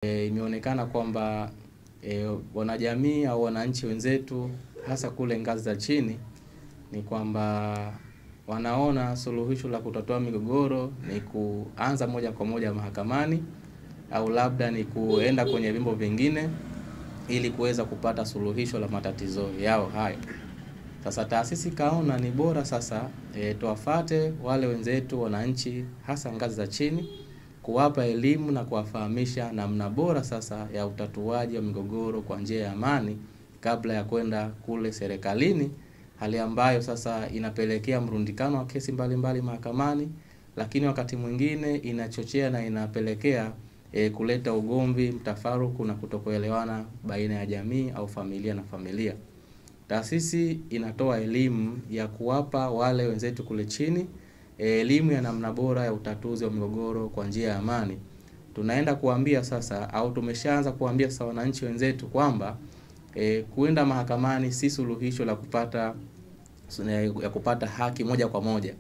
Imeonekana kwamba wanajamii au wananchi wenzetu hasa kule ngazi za chini ni kwamba wanaona suluhisho la kutatua migogoro ni kuanza moja kwa moja mahakamani au labda ni kuenda kwenye vyombo vingine ili kuweza kupata suluhisho la matatizo yao hayo. Sasa taasisi kaona ni bora sasa tuwafate wale wenzetu wananchi hasa ngazi za chini, kuwapa elimu na kuwafahamisha namna bora sasa ya utatuaji wa migogoro kwa njia ya amani kabla ya kwenda kule serikalini, hali ambayo sasa inapelekea mrundikano wa kesi mbalimbali mahakamani, lakini wakati mwingine inachochea na inapelekea kuleta ugomvi, mtafaruku na kutokuelewana baina ya jamii au familia na familia. Taasisi inatoa elimu ya kuwapa wale wenzetu kule chini elimu ya namna bora ya utatuzi wa migogoro kwa njia ya amani. Tunaenda kuambia sasa au tumeshaanza kuambia sasa wananchi wenzetu kwamba kuenda mahakamani si suluhisho la kupata haki moja kwa moja.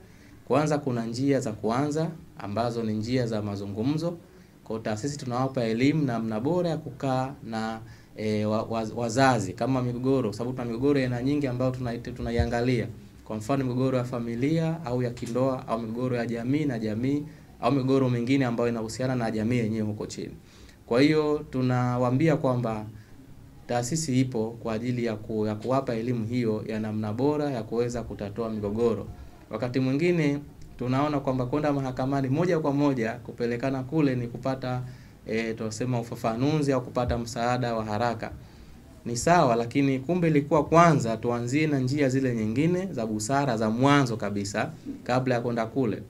Kwanza kuna njia za kuanza ambazo ni njia za mazungumzo. Kwa taasisi tunawapa elimu namna bora ya kukaa na wazazi kama migogoro, sababu tuna migogoro aina nyingi ambayo tunaiangalia. Kwa mfano migogoro ya familia au ya kindoa au migogoro ya jamii na jamii au migogoro mingine ambayo inahusiana na jamii yenyewe huko chini. Kwa hiyo tunawaambia kwamba taasisi ipo kwa ajili ya kuwapa elimu hiyo ya namna bora ya kuweza kutatua migogoro. Wakati mwingine tunaona kwamba kwenda mahakamani moja kwa moja kupelekana kule ni kupata tunasema ufafanuzi au kupata msaada wa haraka. Ni sawa, lakini kumbe ilikuwa kwanza tuanzie na njia zile nyingine za busara za mwanzo kabisa kabla ya kwenda kule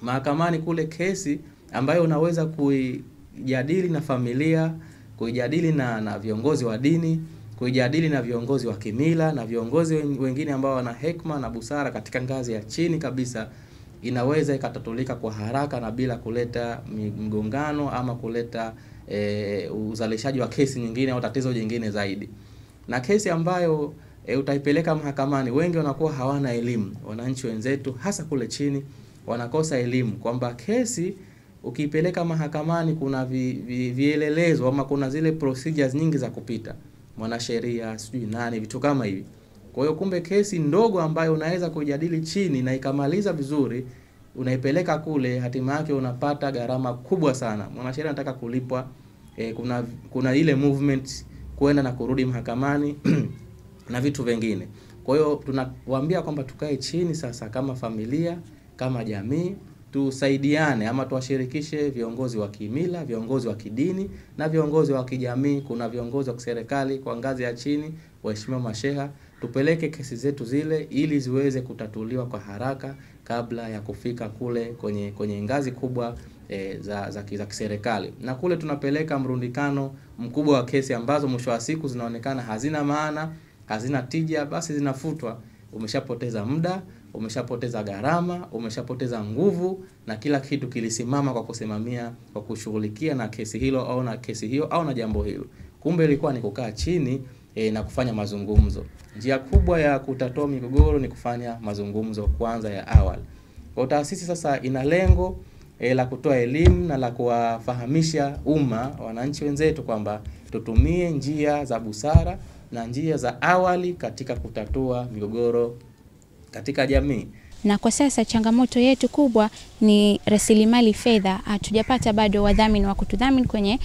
mahakamani. Kule kesi ambayo unaweza kuijadili na familia, kuijadili na viongozi wa dini, kuijadili na viongozi wa kimila na viongozi wengine ambao wana hekima na busara katika ngazi ya chini kabisa, inaweza ikatatulika kwa haraka na bila kuleta mgongano ama kuleta uzalishaji wa kesi nyingine au tatizo jingine zaidi. Na kesi ambayo utaipeleka mahakamani, wengi wanakuwa hawana elimu. Wananchi wenzetu hasa kule chini wanakosa elimu kwamba kesi ukiipeleka mahakamani kuna vielelezo ama kuna zile procedures nyingi za kupita, mwanasheria sijui nani, vitu kama hivi. Kwa hiyo kumbe kesi ndogo ambayo unaweza kujadili chini na ikamaliza vizuri, unaipeleka kule, hatima yake unapata gharama kubwa sana. Mwanasheria anataka kulipwa, kuna ile movement kwenda na kurudi mahakamani na vitu vingine. Kwa hiyo tunawaambia kwamba tukae chini sasa kama familia, kama jamii, tusaidiane ama tuwashirikishe viongozi wa kimila, viongozi wa kidini na viongozi wa kijamii, kuna viongozi wa serikali kwa ngazi ya chini, waheshimiwa masheha, tupeleke kesi zetu zile ili ziweze kutatuliwa kwa haraka kabla ya kufika kule kwenye ngazi kubwa za kiserikali. Na kule tunapeleka mrundikano mkubwa wa kesi ambazo mwisho wa siku zinaonekana hazina maana, hazina tija, basi zinafutwa. Umeshapoteza muda, umeshapoteza gharama, umeshapoteza nguvu na kila kitu kilisimama kwa kusimamia, kwa kushughulikia na kesi hilo au na kesi hiyo au na jambo hilo. Kumbe ilikuwa ni kukaa chini na kufanya mazungumzo. Njia kubwa ya kutatua migogoro ni kufanya mazungumzo kwanza ya awali. Kwa taasisi sasa ina lengo la kutoa elimu na la kuwafahamisha umma, wananchi wenzetu kwamba tutumie njia za busara na njia za awali katika kutatua migogoro katika jamii. Na kwa sasa changamoto yetu kubwa ni rasilimali fedha. Hatujapata bado wadhamini wa kutudhamini kwenye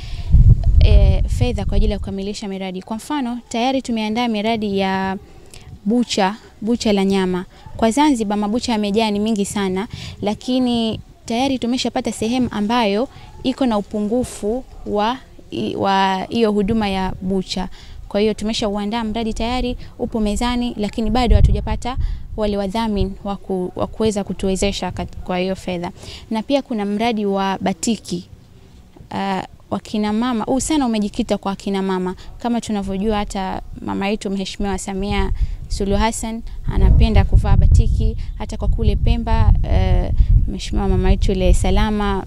fedha kwa ajili ya kukamilisha miradi. Kwa mfano, tayari tumeandaa miradi ya bucha la nyama. Kwa Zanzibar mabucha yamejaa ni mingi sana, lakini tayari tumeshapata sehemu ambayo iko na upungufu wa hiyo huduma ya bucha. Kwa hiyo tumeshauandaa mradi tayari upo mezani, lakini bado hatujapata wale wadhamini wa kuweza kutuwezesha kwa hiyo fedha. Na pia kuna mradi wa batiki wa kina mama. Huu sana umejikita kwa kina mama. Kama tunavyojua hata mama yetu Mheshimiwa Samia Suluhu Hassan anapenda kuvaa batiki. Hata kwa kule Pemba Mheshimiwa mama yetu ile Salama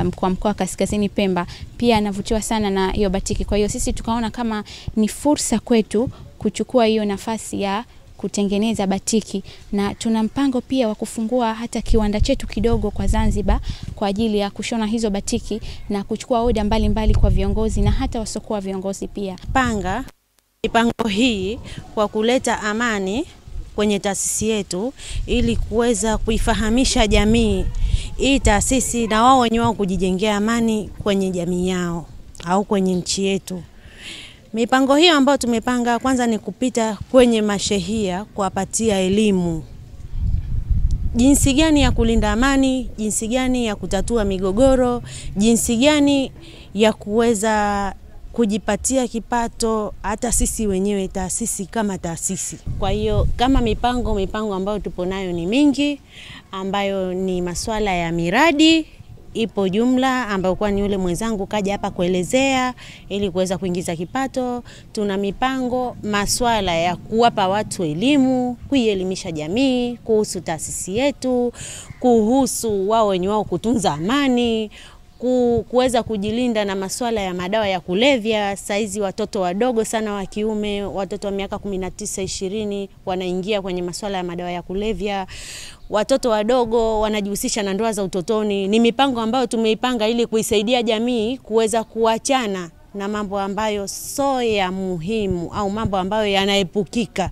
mkuu wa mkoa Kaskazini Pemba pia anavutiwa sana na hiyo batiki. Kwa hiyo sisi tukaona kama ni fursa kwetu kuchukua hiyo nafasi ya kutengeneza batiki, na tuna mpango pia wa kufungua hata kiwanda chetu kidogo kwa Zanzibar kwa ajili ya kushona hizo batiki na kuchukua oda mbalimbali kwa viongozi na hata wasokuwa viongozi pia. Panga mipango hii kwa kuleta amani kwenye taasisi yetu ili kuweza kuifahamisha jamii hii taasisi na wao wenyewe kujijengea amani kwenye jamii yao au kwenye nchi yetu. Mipango hiyo ambayo tumepanga, kwanza ni kupita kwenye mashehia kuwapatia elimu jinsi gani ya kulinda amani, jinsi gani ya kutatua migogoro, jinsi gani ya kuweza kujipatia kipato hata sisi wenyewe taasisi kama taasisi. Kwa hiyo kama mipango ambayo tupo nayo ni mingi, ambayo ni masuala ya miradi ipo jumla ambayo kwa ni yule mwenzangu kaja hapa kuelezea ili kuweza kuingiza kipato. Tuna mipango masuala ya kuwapa watu elimu, kuielimisha jamii kuhusu taasisi yetu, kuhusu wao wenyewe kutunza amani, kuweza kujilinda na masuala ya madawa ya kulevya. Saizi watoto wadogo sana wa kiume, watoto wa miaka 19, 20 wanaingia kwenye masuala ya madawa ya kulevya. Watoto wadogo wanajihusisha na ndoa za utotoni. Ni mipango ambayo tumeipanga ili kuisaidia jamii kuweza kuachana na mambo ambayo so ya muhimu au mambo ambayo yanaepukika.